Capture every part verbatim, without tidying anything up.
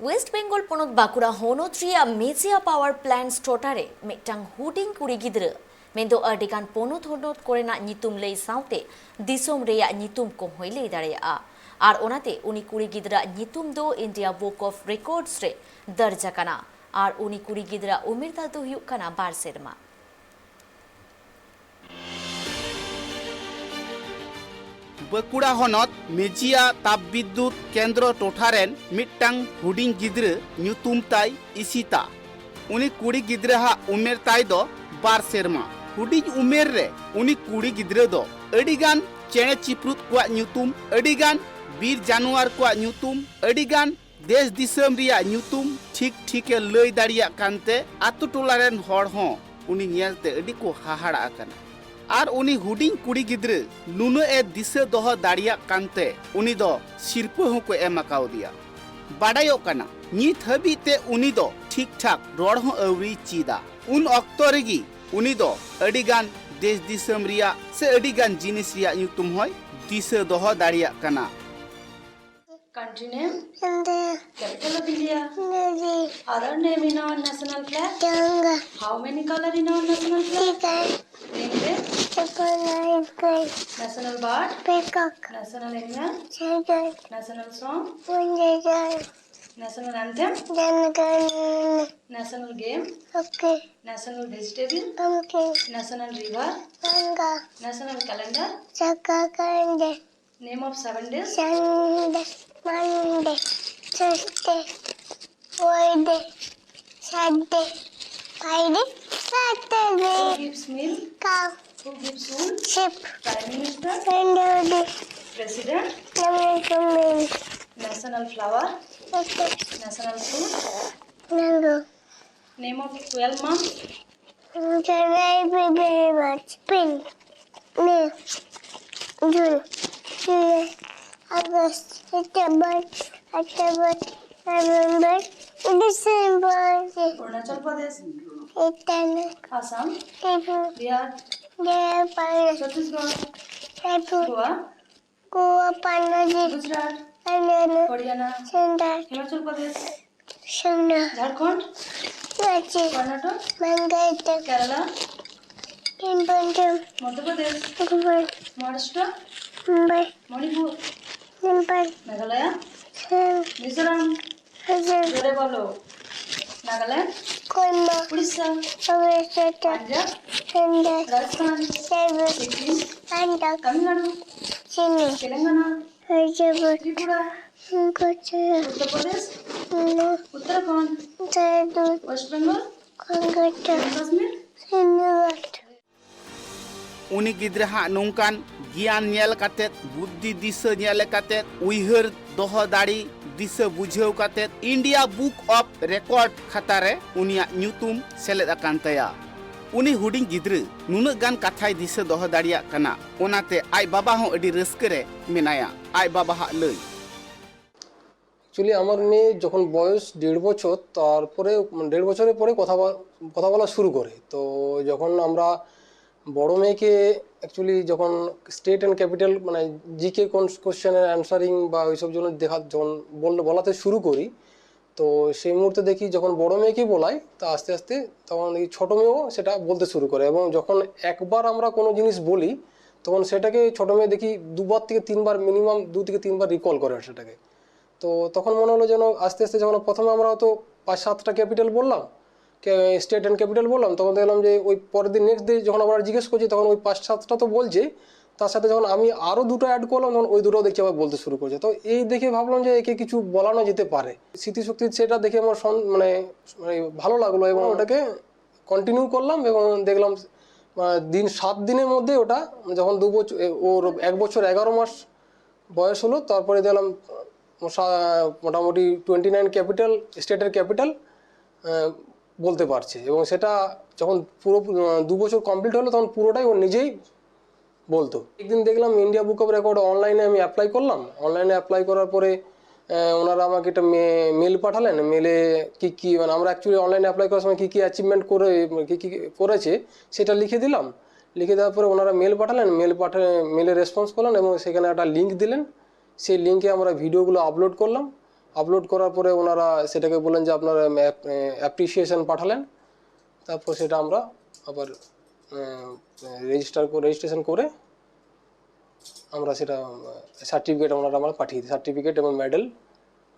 West Bengal ᱯᱚᱱᱚᱛ ᱵᱟᱸᱠᱩᱲᱟ ᱦᱚᱱᱚᱛ ᱨᱮᱭᱟᱜ ᱢᱮᱡᱤᱭᱟ ᱯᱟᱣᱟᱨ ᱯᱞᱟᱱᱴᱥ ᱴᱚᱴᱷᱟ ᱨᱮ ᱢᱤᱫᱴᱟᱝ ᱦᱩᱰᱤᱧ ᱠᱩᱲᱤ ᱜᱤᱫᱽᱨᱟᱹ, ᱢᱮᱱᱫᱚ ᱟᱹᱰᱤᱜᱟᱱ ᱯᱚᱱᱚᱛ ᱦᱚᱱᱚᱛ ᱠᱚᱨᱮᱱᱟᱜ ᱧᱩᱛᱩᱢ ᱞᱟᱹᱭ ᱥᱟᱶᱛᱮ ᱫᱤᱥᱚᱢ ᱨᱮᱭᱟᱜ ᱧᱩᱛᱩᱢ ᱠᱚᱦᱚᱸᱭ ᱞᱟᱹᱭ ᱫᱟᱲᱮᱭᱟᱜᱼᱟ᱾ ᱟᱨ ᱚᱱᱟᱛᱮ ᱩᱱᱤ ᱠᱩᱲᱤ ᱜᱤᱫᱽᱨᱟᱹᱣᱟᱜ ᱧᱩᱛᱩᱢ ᱫᱚ ᱤᱱᱰᱤᱭᱟ ᱵᱩᱠ ᱚᱯᱷ ᱨᱮᱠᱚᱨᱰᱥ ᱨᱮ ᱫᱟᱨᱡ ᱟᱠᱟᱱᱟ᱾ ᱟᱨ ᱩᱱᱤ ᱠᱩᱲᱤ ᱜᱤᱫᱽᱨᱟᱹᱣᱟᱜ ᱩᱢᱮᱨ ᱛᱟᱭ ᱫᱚ ᱦᱩᱭᱩᱜ ᱠᱟᱱᱟ ᱵᱟᱨ ᱥᱮᱨᱢᱟ᱾ ᱵᱟᱸᱠᱩᱲᱟ ᱦᱚᱱᱚᱛ ᱢᱮᱡᱤᱭᱟ ᱛᱟᱯᱵᱤᱫᱽᱫᱩᱛ ᱠᱮᱱᱫᱨᱚ ᱴᱚᱴᱷᱟ ᱨᱮᱱ ᱢᱤᱫᱴᱟᱝ ᱦᱩᱰᱤᱧ ᱜᱤᱫᱽᱨᱟᱹ ᱧᱩᱛᱩᱢ ᱛᱟᱭ ᱤᱥᱤᱛᱟ᱾ ᱩᱱᱤ ᱠᱩᱲᱤ ᱜᱤᱫᱽᱨᱟᱹᱣᱟᱜ ᱩᱢᱮᱨ ᱛᱟᱭ ᱫᱚ ᱵᱟᱨ ᱥᱮᱨᱢᱟ᱾ ᱦᱩᱰᱤᱧ ᱩᱢᱮᱨ ᱨᱮ ᱩᱱᱤ ᱠᱩᱲᱤ ᱜᱤᱫᱽᱨᱟᱹ ᱫᱚ ᱟᱹᱰᱤᱜᱟᱱ ᱪᱮᱬᱮ ᱪᱤᱯᱨᱩᱫ ᱠᱚᱣᱟᱜ ᱧᱩᱛᱩᱢ, ᱟᱹᱰᱤᱜᱟᱱ ᱵᱤᱨ ᱡᱟᱱᱣᱟᱨ ᱠᱚᱣᱟᱜ ᱧᱩᱛᱩᱢ, ᱟᱹᱰᱤᱜᱟᱱ ᱫᱮᱥ ᱫᱤᱥᱚᱢ ᱨᱮᱭᱟᱜ ᱧᱩᱛᱩᱢ ᱴᱷᱤᱠ ᱴᱷᱤᱠᱮ ᱞᱟᱹᱭ ᱫᱟᱲᱮᱭᱟᱜ ᱠᱟᱱᱛᱮ ᱟᱛᱳ ᱴᱚᱞᱟ ᱨᱮᱱ ᱦᱚᱲ ᱦᱚᱸ ᱩᱱᱤ ᱧᱮᱞᱛᱮ ᱟᱹᱰᱤ ᱠᱚ ᱦᱟᱦᱟᱲᱟᱜ ᱟᱠᱟᱱᱟ᱾ ᱟᱨ ᱩᱱᱤ ᱦᱩᱰᱤᱧ ᱠᱩᱲᱤ ᱜᱤᱫᱽᱨᱟᱹ ᱱᱩᱱᱟᱹᱜ ᱮ ᱫᱤᱥᱟᱹ ᱫᱚᱦᱚ ᱫᱟᱲᱮᱭᱟᱜ ᱠᱟᱱᱛᱮ ᱩᱱᱤ ᱫᱚ ᱥᱤᱨᱯᱟᱹ ᱦᱚᱸᱠᱚ ᱮᱢ ᱟᱠᱟᱣᱫᱮᱭᱟ᱾ ᱵᱟᱰᱟᱭᱚᱜ ᱠᱟᱱᱟ, ᱱᱤᱛ ᱦᱟᱹᱵᱤᱡ ᱛᱮ ᱩᱱᱤ ᱫᱚ ᱴᱷᱤᱠ ᱴᱷᱟᱠ ᱨᱚᱲ ᱦᱚᱸ ᱟᱹᱣᱨᱤᱭ ᱪᱮᱫᱟ᱾ ᱩᱱ ᱚᱠᱛᱚ ᱨᱮᱜᱮ ᱩᱱᱤ ᱫᱚ ᱟᱹᱰᱤᱜᱟᱱ ᱫᱮᱥ ᱫᱤᱥᱚᱢ ᱨᱮᱭᱟᱜ ᱥᱮ ᱟᱹᱰᱤᱜᱟᱱ ᱡᱤᱱᱤᱥ ᱨᱮᱭᱟᱜ ᱧᱩᱛᱩᱢ ᱦᱚᱸᱭ ᱫᱤᱥᱟᱹ ᱫᱚᱦᱚ ᱫᱟᱲᱮᱭᱟᱜ ᱠᱟᱱᱟ᱾ Country name? India. Capital of India? New Delhi. Other name in our national flag? Tiranga. How many color in our national flag? Three color. Name them? Triple nine square. National bird? Peacock. National animal? Tiger. National song? Winter. National anthem? Jana Gana Mana. National game? Hockey. National vegetable? Pumpkin. National river? Ganga. National calendar? Sakka calendar. Name of seven days? Sunday, Monday, Tuesday, Friday, Saturday, Friday, Saturday. Who gives milk? Cow. Who gives wool? Sheep. Prime Minister? Narendra Modi. President? Narendra Modi. National flower? Lotus. National fruit? Mango. Name of twelve months? January, February, March, April, May, June, July, August, September, October, November, December. Arunachal Pradesh. Italy. Assam. Tripura. Bihar. Bihar. Chhattisgarh. Jaipur. Goa. Goa, Panaji. Gujarat. Haryana, Haryana, Santal, Himachal Pradesh, Santal, Jharkhand, Ranchi, Karnataka, Bangladesh, Kerala, Tripura, Madhya Pradesh, Goa, Maharashtra, Mumbai, Manipur, Nepal, Meghalaya, Assam, Mizoram, ᱦᱟᱡᱟᱨ, ᱡᱳᱨᱮ ᱵᱚᱞᱚ, ᱱᱟᱜᱟᱞᱮᱱᱰ, ᱠᱳᱭᱢᱟ, ᱩᱲᱤᱥᱥᱟ, ᱚᱨᱩᱱᱟᱪᱚᱞ, ᱯᱟᱧᱡᱟᱵᱽ, ᱯᱟᱧᱡᱟᱵᱽ, ᱨᱟᱡᱚᱥᱛᱷᱟᱱ, ᱡᱟᱭᱯᱩᱨ, ᱥᱤᱠᱤᱢ, ᱠᱚᱨᱱᱟᱴᱚᱠ, ᱛᱟᱢᱤᱞᱱᱟᱲᱩ, ᱪᱮᱱᱱᱟᱭ, ᱛᱮᱞᱮᱝᱜᱟᱱᱟ, ᱦᱟᱭᱫᱨᱟᱵᱟᱫᱽ, ᱛᱨᱤᱯᱩᱨᱟ, ᱠᱳᱪᱤ, Uttar Pradesh, Uttarakhand, Dehradun, West Bengal, Kolkata, Jammu Kashmir, ᱥᱤᱱᱫᱷᱩᱣᱟᱴ᱾ ᱩᱱᱤ ᱜᱤᱫᱽᱨᱟᱹ ᱦᱟᱜ ᱱᱚᱝᱠᱟᱱ ᱜᱮᱭᱟᱱ ᱧᱮᱞ ᱠᱟᱛᱮᱫ, ᱵᱩᱫᱽᱫᱷᱤ ᱫᱤᱥᱟᱹ ᱧᱮᱞ ᱠᱟᱛᱮᱫ, ᱩᱭᱦᱟᱹᱨ ᱫᱚᱦᱚ ᱫᱟᱲᱮ ᱫᱤᱥᱟᱹ ᱵᱩᱡᱷᱟᱹᱣ ᱠᱟᱛᱮᱫ India Book of Record ᱠᱷᱟᱛᱟ ᱨᱮ ᱩᱱᱤᱭᱟᱜ ᱧᱩᱛᱩᱢ ᱥᱮᱞᱮᱫ ᱟᱠᱟᱱ ᱛᱟᱭᱟ᱾ ᱩᱱᱤ ᱦᱩᱰᱤᱧ ᱜᱤᱫᱽᱨᱟᱹ ᱱᱩᱱᱟᱹᱜ ᱜᱟᱱ ᱠᱟᱛᱷᱟᱭ ᱫᱤᱥᱟᱹ ᱫᱚᱦᱚ ᱫᱟᱲᱮᱭᱟᱜ ᱠᱟᱱᱟ, ᱚᱱᱟᱛᱮ ᱟᱡ ᱵᱟᱵᱟ ᱦᱚᱸ ᱟᱹᱰᱤ ᱨᱟᱹᱥᱠᱟᱹ ᱨᱮ ᱢᱮᱱᱟᱭᱟ᱾ ᱟᱡ ᱵᱟᱵᱟᱦᱟᱜ ᱞᱟᱹᱭ᱾ অ্যাকচুয়ালি আমার মেয়ে যখন বয়স দেড় বছর, তারপরে দেড় বছরের পরে কথা বলা শুরু করে। তো যখন আমরা বড় মেয়েকে অ্যাকচুয়ালি যখন স্টেট অ্যান্ড ক্যাপিটাল মানে জিকে কোন কোশ্চেনের অ্যান্সারিং বা ওইসব জন্য দেখা যখন বললো বলাতে শুরু করি, তো সেই মুহূর্তে দেখি যখন বড় মেয়েকে বলাই, তা আস্তে আস্তে তখন এই ছোটো মেয়েও সেটা বলতে শুরু করে। এবং যখন একবার আমরা কোনো জিনিস বলি, তখন সেটাকে ছোটো মেয়ে দেখি দুবার থেকে তিনবার, মিনিমাম দু থেকে তিনবার রিকল করে সেটাকে। তো তখন মনে হলো যেন আস্তে আস্তে, যখন প্রথমে আমরা হয়তো পাঁচ সাতটা ক্যাপিটাল বললাম, স্টেট অ্যান্ড ক্যাপিটাল বললাম, তখন দেখলাম যে ওই পরের দিন, নেক্সট ডে যখন আমরা জিজ্ঞেস করছি, তখন ওই পাঁচ সাতটা তো বলছে, তার সাথে যখন আমি আরও দুটো অ্যাড করলাম, তখন ওই দুটো দেখছি আবার বলতে শুরু করছে। তো এই দেখে ভাবলাম যে একে কিছু বলানো যেতে পারে। স্মৃতিশক্তি সেটা দেখে আমার সন- মানে মানে ভালো লাগলো এবং ওটাকে কন্টিনিউ করলাম এবং দেখলাম আহ, দিন সাত দিনের মধ্যে ওটা যখন দু বছর এ, ওর এক বছর এগারো মাস বয়স হলো, তারপরে দেখলাম ও সা- মোটামুটি টোয়েন্টি নাইন ক্যাপিটাল, স্টেটের ক্যাপিটাল বলতে পারছে। এবং সেটা যখন পুরো আহ, দু বছর কমপ্লিট হলো, তখন পুরোটাই ও নিজেই বলতো। একদিন দেখলাম ইন্ডিয়া বুক অফ রেকর্ড অনলাইনে আমি অ্যাপ্লাই করলাম। অনলাইনে অ্যাপ্লাই করার পরে আহ, ওনারা আমাকে একটা মেল পাঠালেন। মেলে কি কি, মানে, আমরা অ্যাকচুয়ালি অনলাইনে অ্যাপ্লাই করার সময় কী কী অ্যাচিভমেন্ট করে, কী কী করেছে, সেটা লিখে দিলাম। লিখে দেওয়ার পরে ওনারা মেল পাঠালেন। মেল পাঠা মেলে রেসপন্স করলেন এবং সেখানে একটা লিঙ্ক দিলেন। সেই লিঙ্কে আমরা ভিডিওগুলো আপলোড করলাম। আপলোড করার পরে ওনারা সেটাকে বললেন যে আপনারা অ্যাপ্রিসিয়েশন পাঠালেন। তারপর সেটা আমরা আবার রেজিস্টার রেজিস্ট্রেশন করে আমরা সেটা সার্টিফিকেট ওনারা আমরা পাঠিয়ে দিই, সার্টিফিকেট এবং মেডেল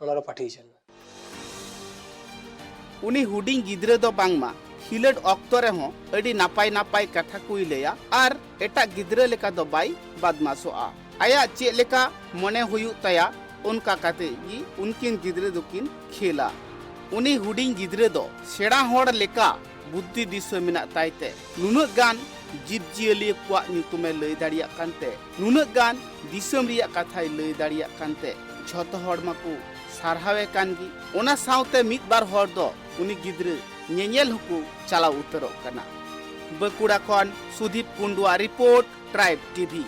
ওনারা পাঠিয়েছেন। ᱩᱱᱤ ᱦᱩᱰᱤᱧ ᱜᱤᱫᱽᱨᱟᱹ ᱫᱚ ᱵᱟᱝᱢᱟ ᱠᱷᱤᱞᱟᱹᱰ ᱚᱠᱛᱚ ᱨᱮᱦᱚᱸ ᱟᱹᱰᱤ ᱱᱟᱯᱟᱭ ᱱᱟᱯᱟᱭ ᱠᱟᱛᱷᱟ ᱠᱚᱭ ᱞᱟᱹᱭᱟ ᱟᱨ ᱮᱴᱟᱜ ᱜᱤᱫᱽᱨᱟᱹ ᱞᱮᱠᱟ ᱫᱚ ᱵᱟᱭ ᱵᱟᱫᱢᱟᱥᱚᱜᱼᱟ᱾ ᱟᱭᱟᱜ ᱪᱮᱫ ᱞᱮᱠᱟ ᱢᱚᱱᱮ ᱦᱩᱭᱩᱜ ᱛᱟᱭᱟ, ᱚᱱᱠᱟ ᱠᱟᱛᱮ ᱜᱮ ᱩᱱᱠᱤᱱ ᱜᱤᱫᱽᱨᱟᱹ ᱫᱚᱠᱤᱱ ᱠᱷᱮᱞᱟ᱾ ᱩᱱᱤ ᱦᱩᱰᱤᱧ ᱜᱤᱫᱽᱨᱟᱹ ᱫᱚ ᱥᱮᱬᱟ ᱦᱚᱲ ᱞᱮᱠᱟ ᱵᱩᱫᱽᱫᱷᱤ ᱫᱤᱥᱟᱹ ᱢᱮᱱᱟᱜ ᱛᱟᱭ ᱛᱮ ᱱᱩᱱᱟᱹᱜ ᱜᱟᱱ ᱡᱤᱵᱽᱡᱤᱭᱟᱹᱞᱤ ᱠᱚᱣᱟᱜ ᱧᱩᱛᱩᱢᱮ ᱞᱟᱹᱭ ᱫᱟᱲᱮᱭᱟᱜ ᱠᱟᱱᱛᱮ, ᱱᱩᱱᱟᱹᱜ ᱜᱟᱱ ᱫᱤᱥᱚᱢ ᱨᱮᱭᱟᱜ ᱠᱟᱛᱷᱟᱭ ᱞᱟᱹᱭ ᱫᱟᱲᱮᱭᱟᱜ ᱠᱟᱱᱛᱮ ᱡᱷᱚᱛᱚ ᱦᱚᱲ ᱢᱟᱠᱚ ᱥᱟᱨᱦᱟᱣᱮ ᱠᱟᱱ ᱜᱮ᱾ ᱚᱱᱟ ᱥᱟᱶᱛᱮ ᱢᱤᱫ ᱵᱟᱨ ᱦᱚᱲ ᱫᱚ ᱩᱱᱤ ᱜᱤᱫᱽᱨᱟᱹ ᱧᱮᱧᱮᱞ ᱦᱚᱸᱠᱚ ᱪᱟᱞᱟᱣ ᱩᱛᱟᱹᱨᱚᱜ ᱠᱟᱱᱟ᱾ ᱵᱟᱸᱠᱩᱲᱟ ᱠᱷᱚᱱ ᱥᱩᱫᱤᱯ ᱠᱩᱱᱰᱩᱣᱟᱜ ᱨᱤᱯᱳᱨᱴ, ᱴᱨᱟᱭᱤᱵᱽ ᱴᱤᱵᱷᱤ᱾